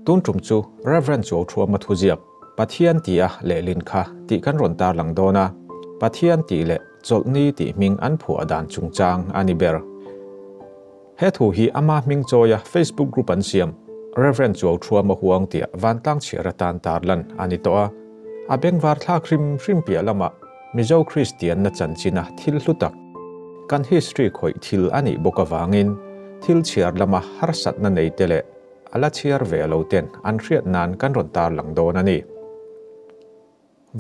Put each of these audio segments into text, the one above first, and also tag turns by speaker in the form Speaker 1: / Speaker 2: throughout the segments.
Speaker 1: Tun tum chu Rev. Chuauthuama thuziak, Pathian tih a lehlin kha tih kan rawn tarlang dawn a, Pathian tih leh Chawlhni tih hming an phuah dan chungchang a ni ber. He thu hi ama hming chawia Facebook group an siam, Rev. Chuauthuama huang tia vantlang chhiar atan tarlan a ni tawh a. A bengvar thlak hrim hrim piah lamah Mizo Kristianna chanchina thil hlu tak, kan history khawih thil a nih bawk avangin thil chhiar lama harsatna nei te leh a la chhiar ve lo ten an hriat nan kan rawn tarlang dawn a ni.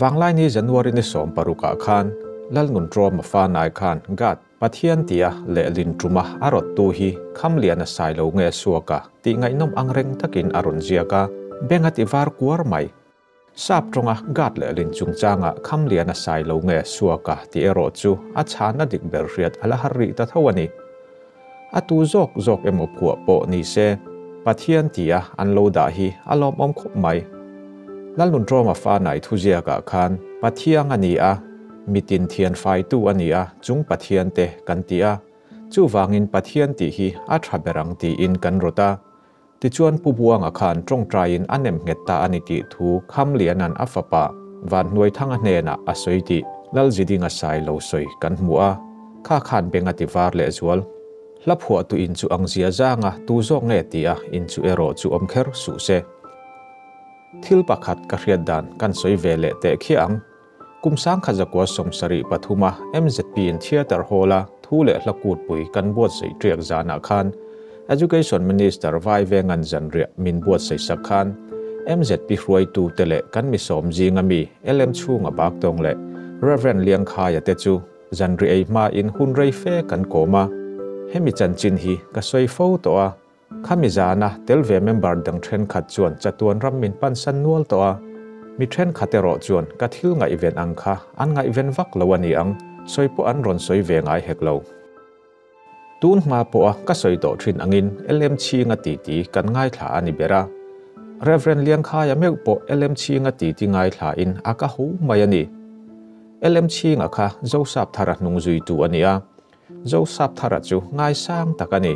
Speaker 1: Vanglaini January ni 16 ah khan Lalnunṭawma Fanai khan God, Pathian tia lehlin ṭuma a rawttu hi Khamliana Sailo nge Suaka tih ngaihnawm angreng takin a rawn ziak a, beng a ti var kuar mai. Sap ṭawnga God lehlin chungchanga Khamliana Sailo nge Suaka tih erawh chu a chhana dik ber hriat a la har rih ta tho a ni. A tu zawk zawk emaw phuah pawh ni se, Pathian tia an lo dah hi a lawmawm khawp mai. Lalnunṭawma Fanai thuziakah khan Pathiang a ni a, mitin thian faitu a ni a, chung Pathian te kan ti a, chuvangin Pathian tih hi a ṭha ber ang tiin kan rawt a. Tichuan Pu Buanga khan ṭawngṭaiin a nem nghet ta a ni tih thu Khamliana'n a fapa Vanhnuaithanga hnenah a sawi tih Lalzidinga sai lo sawi kan hmu a, kha khan beng a ti var lehzual. Hla phuahtu in chu ang zia zanga tu zawk nge tia in chu erawh chu awm kher suh se. Thil pakhat ka hriat dan kan sawi ve leh teh khiah ang. Kum 1973 a MZP in Theatre Hall-a thu leh hla kutpui kan buatsaih ṭiak zanah khan Education Minister Vaivenga'n zanriah min buatsaih sak khan MZP hruaitute leh kan misawm zinga mi LM chhunga Baktawng leh Rev. Liangkhaia te chu zanriah ei hmain hun rei fe kan kawm a. Hemi chanchin hi ka sawi fo tawh a. Khami zana tel ve member dang thenkhat chuan chatuan ram min pansan nual tawh a, mi thenkhat erawh chuan ka thil ngaihven ang kha an ngaihven vak lo a ni ang, sawi pawh an rawn sawi ve ngai hek lo. Tun hma pawha ka sawi tawh thin angin LM Chhinga titi kan ngaithla a ni ber a, Rev. Liangkhaia meuh pawh LM Chhinga titi ngaithlain a ka ho mai a ni. LM Chhinga kha Zosapthara hnung zuitu a ni a, Zosapthara chu ngaisang tak a ni.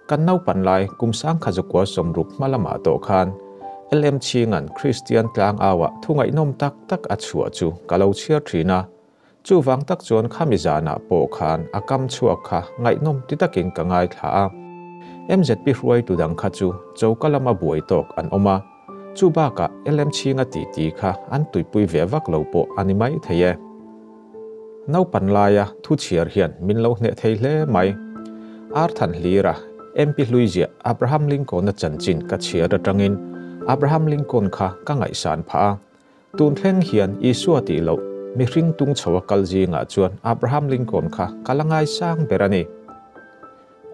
Speaker 1: Kan naupan lai kum 1960 hma lamah tawh khan LM Chhinga'n Kristian tlangauah thu ngaihnawm tak tak a chhuah chu ka lo chhiar thin a. Chuvang tak chuan khami zanah pawh khan a kam chhuak kha ngaihnawm ti takin ka ngaithla a. MZP hruaitu dang kha chu choka lama buai tawk an awm a. Chu bakah LM Chhinga titi kha an tuipui ve vak lo pawh a ni mai thei e. Naupan laia thu chhiar hian min lo hneh thei hle mai. Arthan Hlira, MP hlui ziah Abraham Lincoln-a chanchin ka chhiar atangin Abraham Lincoln kha ka ngaihsan phah a. Tun thleng hian Isua tih loh mihring tung chho a kal zingah chuan Abraham Lincoln kha ka la ngaisang ber a ni.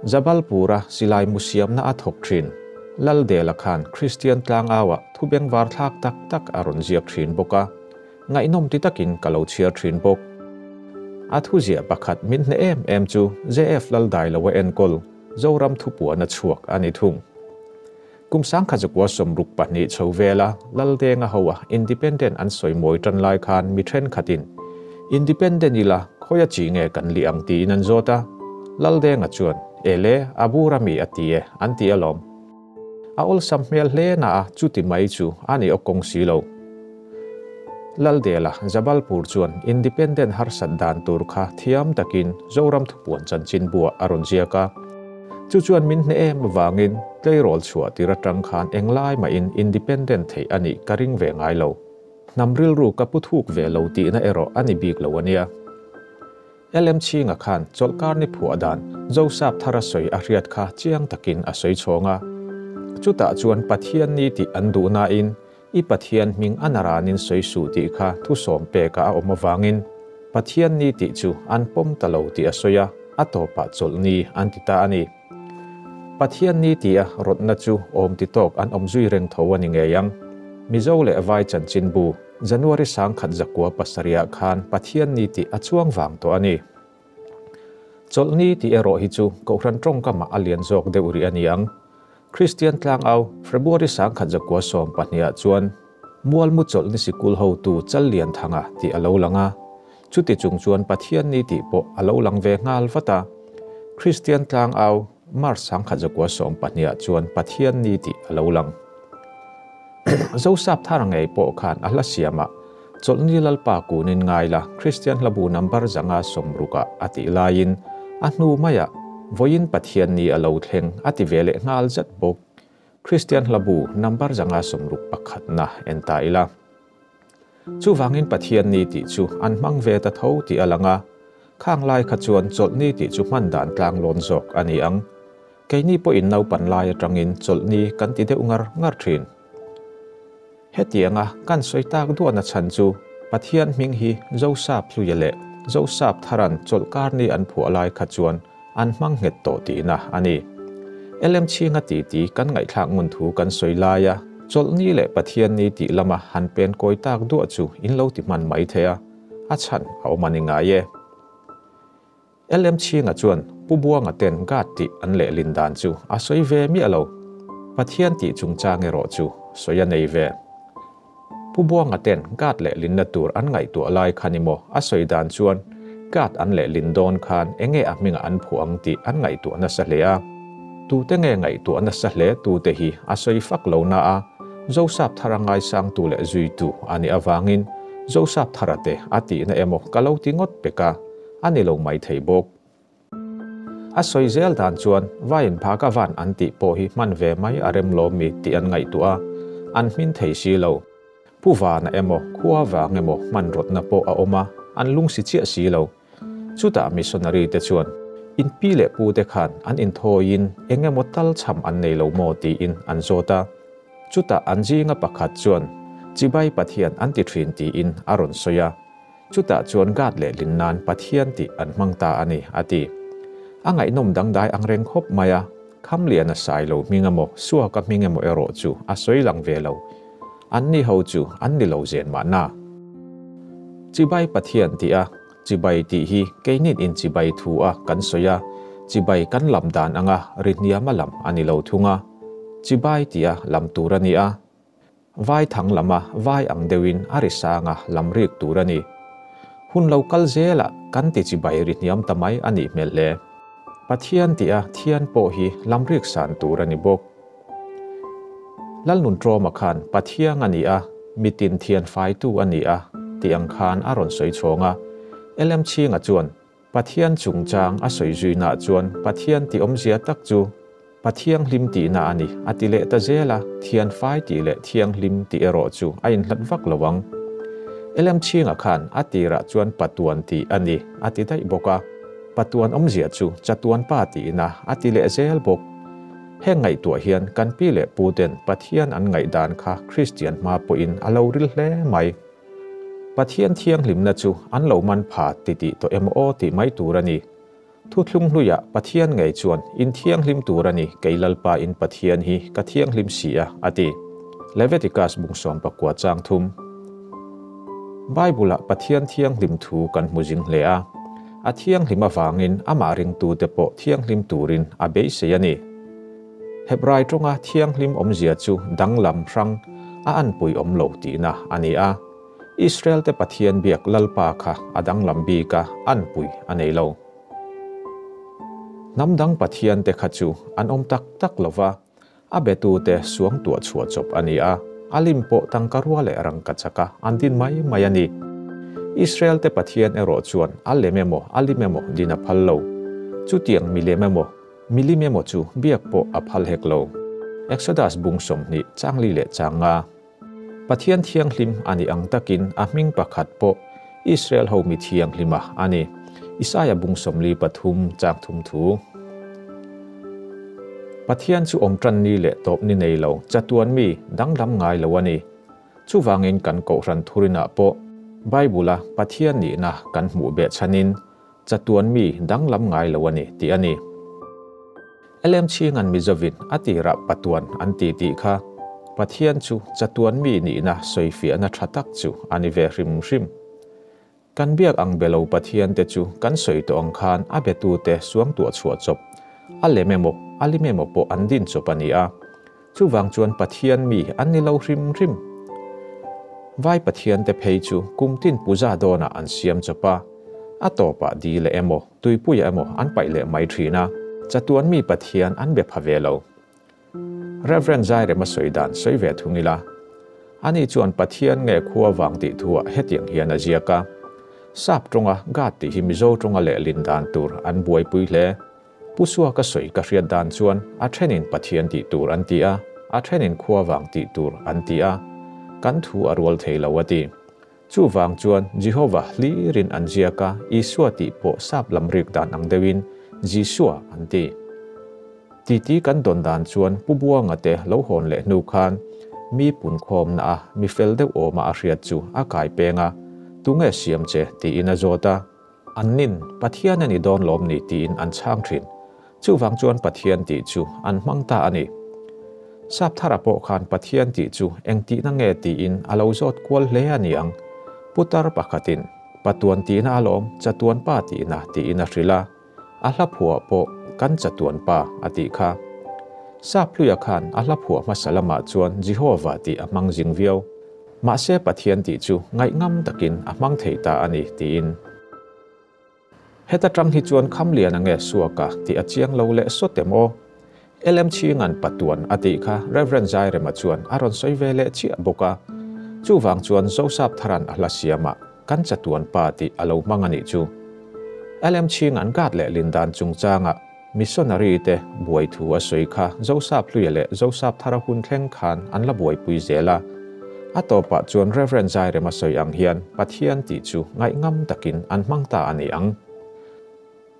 Speaker 1: Jabalpur-a silai mu siamna a thawk thin. Laldela khan Kristian tlangauah thu bengvar thlak tak tak a rawn ziak thin bawk a, ngaihnawm ti takin ka lo chhiar thin bawk. A thuziah pakhat min hne em em chu JF Laldailoa enkawl Zoram thupuan a chhuak a ni thung. Kum 1962 chho vela Laldenga hoa Independent an sawi mawi tan lai khan mi thenkhatin Independent ila khawi a chi nge kan lih ang tiin an zawt a, Laldenga chuan Ele, a bur ami a ti e an ti alawm. A awlsam hmel hle na a chuti mai chu a ni awk kawng si lo. Laldela Jabalpur chuan Independent harsat dan tur kha thiam takin Zoram thupuan chanchin buah a rawn ziak a. Chu chuan min hne em avangin tleirawl chhuah tir atang khan englai mahin Independent theih a nih ka ring ve ngai lo. Hnam rilru ka pu thuk ve lo tihna erawh a ni bik lo a nia. LM Chhinga khan chawlhkar ni phuah dan Zosap thara sawi a hriat kha chiang takin a sawi chhawng a. Chutah chuan Pathian ni tih an duh nain I Pathian hming a naranin sawi suh tih kha thusawm pekah a awm avangin Pathian ni tih chu an pawm ta lo tih a sawi a, a tawpah chawlh ni an ti ta a ni. Pathian ni tia rawtna chu awm ti tawk an awm zui reng tho a ni ngei ang. Mizo leh Vai chanchinbu January 1907 ah khan Pathian ni tih a chuang vang tawh a ni. Chawlh ni tih erawh hi chu Kohhran tawngkamah a lian zawk deuh rih a ni ang. Kristian tlangau February 1912 ah chuan Mualmu chawlh ni sikul hotu Challianthanga tih a lo lang a, chuti chung chuan Pathian ni tih pawh a lo lang ve nghal vat a. Kristian tlangau March 1912 ah chuan Pathian ni tih a lo lang. Zosap thar ngei pawh khan a hla siamah, Chawlhni Lalpa kunin ngai la, Kristian hlabu number 160 ah a tih laiin a hnu maiah Vawiin Pathian ni a lo thleng a ti ve leh nghal zat bawk. Kristian hlabu number 161 na en ta ila. Chuvangin Pathian ni tih chu an hmang ve ta tho tih a lang a, khang lai kha chuan Chawlhni tih chu hman dan tlang lawn zawk a ni ang. Keini pawhin naupan lai atangin Chawlhni kan ti deuh ngar ngar thin. Hetianga kan sawi tak duahna chhan chu Pathian hming hi Zosap Hluia leh Zosap Tharan chawlhkar ni an phuah lai kha chuan an hmang nghet tawh tihna a ni. LM chhinga titi kan ngaihthlak ngun thu kan sawi laia Chawlhni leh Pathian ni tih lama han pen kawi tak duah chu in lo ti hman mai thei a, a chhan a awm a ni ngai e. LM chhinga chuan Pu Buanga ten God tih an lehlin dan chu a sawi ve miah lo. Pathian tih chungchang erawh chu sawi a nei ve. Pu Buanga ten God lehlinna tur an ngaihtuah lai kha ni maw a sawi dan chuan God an lehlin dawn khan enge a hmingah an phuah ang tih an ngaihtuah nasa hle a. Tute nge ngaihtuah nasa hle tute hi a sawi fak lo na a, Zosap thara ngaisangtu leh zuitu a nih avangin Zosap thara te a tihna emaw ka lo ti ngawt pek a, a ni lo mai thei bawk. A sawi zel dan chuan Vaiin Bhagavan an tih pawh hi hman ve mai a rem lawm mi tih an ngaihtuah a, an hmin thei si lo. Pu Vana emaw, Khua vang emaw hman rawtna pawh a awm a, an lungsi chiah si lo. Chutah missionary te chuan in pi leh pu te khan an inthawiin eng emaw tal cham an nei lo maw tiin an zawt a. Chutah an zinga pakhat chuan Chibai Pathian an ti thin tiin a rawn sawi a. Chutah chuan God leh lin nan Pathian tih an hmang ta a ni, a ti. A ngaihnawm dangdai ang reng khawp mai a, Khamliana sai lo hming emaw, Suaka hming emaw erawh chu a sawi lang ve lo. An ni ho chu an ni lo zen mahna. Chibai Pathian tih a, Chibai tih hi keinin in chibai thu a kan sawi a, chibai kan lam dan anga ri hniama lam a ni lo thung a. Chibai tih a lam tur a ni a. Vai thang lama vai ang deuhin a ri sang a, lam rik tur a ni. Hun lo kal zelah kan ti chibai ri hniam ta mai a nih hmel hle. Pathian tih a thian pawh hi lam rik san tur a ni bawk. Lalnunṭawma khan Pathiang a ni a, mitin thian faitu a ni a tih ang khan a rawn sawi chhawng a. LM Chhinga chuan Pathian chungchang a sawi zuinaah chuan Pathian tih awmzia tak chu Pathianghlim tihna a ni, a ti leh ta zel a, thianfai tih leh thianghlim tih erawh chu a inhlat vak lo ang. LM Chhinga khan a tirah chuan Patuan tih a ni, a ti daih bawk a, Patuan awmzia chu Chatuan Pa tihna a ti leh zel bawk. Heng ngaihtuah hian kan pi leh pu ten Pathian an ngaihdan kha Kristian hma pawhin a lo ril hle mai. Pathian thianghlimna chu an lo man pha ti tih tawh emaw aw tih mai tur a ni. Thuthlung hluiah Pathian ngei chuan in thianghlim tur a ni, kei Lalpa in Pathian hi ka thianghlim si a, a ti. Leviticus bung 19 chang thum. Bible-ah Pathian thianghlim thu kan hmu zing hle a. A thianghlim avangin amah ringtute pawh thianghlim turin a beisei a ni. Hebrai tawnga thianghlim awmzia chu danglam hrang a anpui awm lo tihna a ni a. Israel-te Pathian biak Lalpa kha a danglam bik a, anpui a nei lo. Hnam dang Pathiante kha chu an awm tak tak lo va, a betute suangtuah chhuah chawp a ni a, a lim pawh tangka rua leh rangka chaka an din mai mai a ni. Israel-te Pathian erawh chuan a lem emaw a lim emaw din a phal lo. Chutiang milem emaw Milim emaw chu biak pawh a phal hek lo. Exodus bung 20 changli leh changa. Pathian thianghlim a nih ang takin a hming pakhat pawh Israel ho mi thianghlima a ni. Isaiah bung 43 chang thum thu. Pathian chu awm tan ni leh tawp ni nei lo, chatuan mi danglam ngai lo a ni. Chuvangin kan kohhran thurinah pawh Bible-a Pathian nihna kan hmuh beh chhanin Chatuan mi danglam ngai lo a ni tih a ni. LM Chhingan Mizovin a tirah Patuan an ti tih kha Pathian chu chatuan mi nihna sawifiahna tha tak chu a ni ve hrim hrim. Kan biak ang be lo Pathian te chu kan sawi tawh ang khan a betute suangtuah chhuah chawp, a lem emaw a lim emaw pawh an din chawp a ni a. Chuvang chuan Pathian mi an ni lo hrim hrim. Vai Pathian te phei chu kum tin puja dawnah an siam chawp a, a tawpah di leh emaw, tuipuiah emaw an paih leh mai thin a, chatuan mi Pathian an be pha ve lo. Rev. Zairema sawi dan sawi ve thung ila. Ani chuan Pathian nge khuavang tih thuah hetiang hian a ziak a, Sap tawnga God tih hi Mizo tawnga lehlin dan tur an buaipui hle. Pu Suaka sawi ka hriat dan chuan a thenin Pathian tih tur an ti a, a thenin khuavang tih tur an ti a, kan thu a rual thei lo a ti. Chuvang chuan Jehovah hlirin an ziak a, Isua tih pawh sap lam rik dan ang deuhin Jisua an ti. Titi kan dawn dan chuan Pu Buanga te lo hawn leh hnu khan mi punkhawmna a mi fel deuh awma a hriat chu a kai peng a, Tunge siam che? tiin a zawt a. An nin, Pathian a ni dawn lawm ni tiin an chhang thin. Chuvang chuan Pathian tih chu an hmang ta a ni. Sapthara pawh khan Pathian tih chu eng tihna nge tiin a lo zawt kual hle a ni ang. Putar pakhatin, Patuan tihna alawm, chatuan pa tihna tiin a hrilh a. A hla phuah pawh kan chatuan pa a tih kha. Saphluia khan a hla phuah hmasa lamah chuan Jehovah tih a hmang zing viau. Mahse Pathian tih chu ngaihngam takin a hmang thei ta a ni tiin. Heta tang hi chuan Khamliana nge Suaka tih a chiang lo leh sawt em aw? LM Chhinga'n Patuan a tih kha Rev. Zairema chuan a rawn sawi ve leh chiah bawk a. Chuvang chuan Zosap Tharan a hla siamah kan chatuan pa tih a lo hmang a nih chu. LM Chhinga'n Gad leh Lindan chungchangah missionary te buai thu a sawi kha Zosap Hluia leh Zosap Thara hun thleng khan an la buaipui zel a. A tawpah chuan Rev. Zairema sawi ang hian Pathian tih chu ngaihngam takin an hmang ta a ni ang.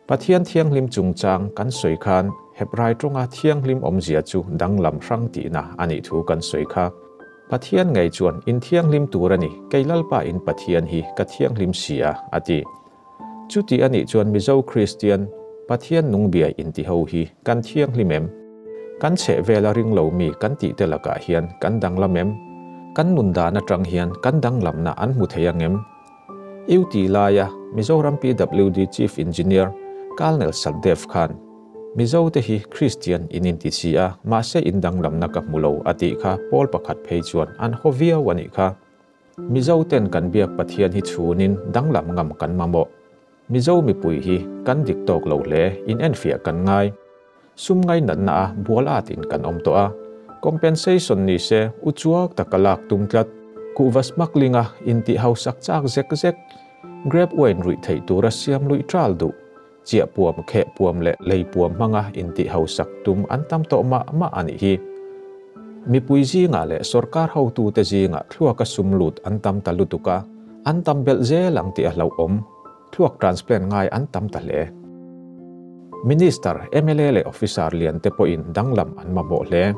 Speaker 1: Pathian thianghlim chungchang kan sawi khan Hebrai tawnga thianghlim awmzia chu danglam hrang tihna a nih thu kan sawi kha. Pathian ngei chuan in thianghlim tur a ni, kei Lalpa in Pathian hi ka thianghlim si a, a ti. Chuti a nih chuan Mizo Kristian, Pathian nung biai inti ho hi kan thianghlim em? Kan chheh vela ring lo mi kan tih te lakah hian kan danglam em? Kan nun dan atang hian kan danglamna an hmu thei ang em? UT laia Mizoram PWD Chief Engineer Colonel Satdev khan, Mizo te hi Kristian in inti si a, mahse in danglamna ka hmu lo a tih kha pawl pakhat phei chuan an haw viau a nih kha. Mizo ten kan biak Pathian hi chhunin danglam ngam kan mamawh. Mizo mipui hi kan dik tawk lo hle, in enfiah kan ngai. Sum ngainatna a bual at in kan awm tawh a, compensation ni se uchuak taka lak tum tlat. Kuhva smuggling a intih hausak chak zek zek, grape wine ruih theih tura siam luih ṭal duh, chiah puam, kheh puam leh lei puam hmanga intih hausak tum an tam tawh mah mah a nih hi. Mipui zingah leh sorkar hotute zingah thluaka sum lut an tam ta lutuk a, an tam belh zel ang tih a hlauhawm. Thluak transplant ngai an tam ta hle. Minister, mla leh officer lian te pawhin danglam an mamawh hle.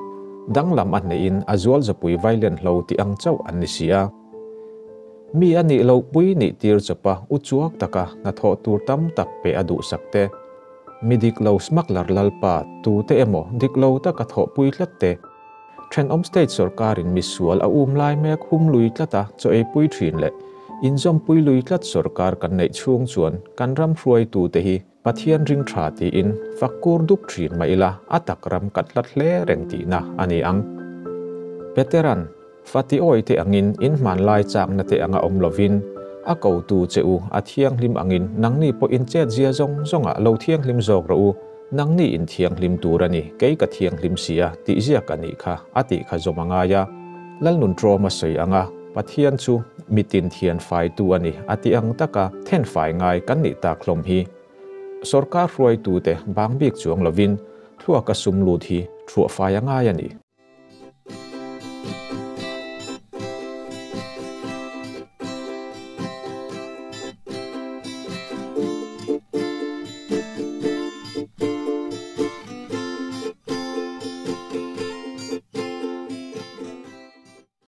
Speaker 1: Danglam a hneihin a zual zapui vailen hlo tih ang chauh an ni si a. Mi a nih loh pui nih tir chawpa uchuak taka hnathawh tur tam tak pe a duhsak te, mi dik lo smuggler lalpa tute emaw dik lo taka thawhpui tlat te, Thenawm state sorkarin misual a um lai mek hum lui tlat a chaw eipui thin leh inzawmpui lui tlat sorkar kan neih chhung chuan kan ram hruaitute hi Pathian ring tha tiin fak kur dup thin mah ila a tak ram kat hlat hle reng tihna a ni ang. Peteran, Fati awi te angin in hmanlai chakna te anga awm lovin a kotu che u a thianghlim angin nangni pawh in chetzia zawng zawngah lo thianghlim zawk rawh u, Nangni in thianghlim tur a ni, kei ka thianghlim si a, tih ziak a nih kha, a tih kha zawm a ngai a. Lalnun tlawm a sawi ang a, Pathian chu mitin thian faitu a ni, a ti ang taka then fai ngai kan nih tak hlawm hi. Sorkar hruaitute bang bik chuang lovin thluaka sum lut hi thuah fai a ngai a ni.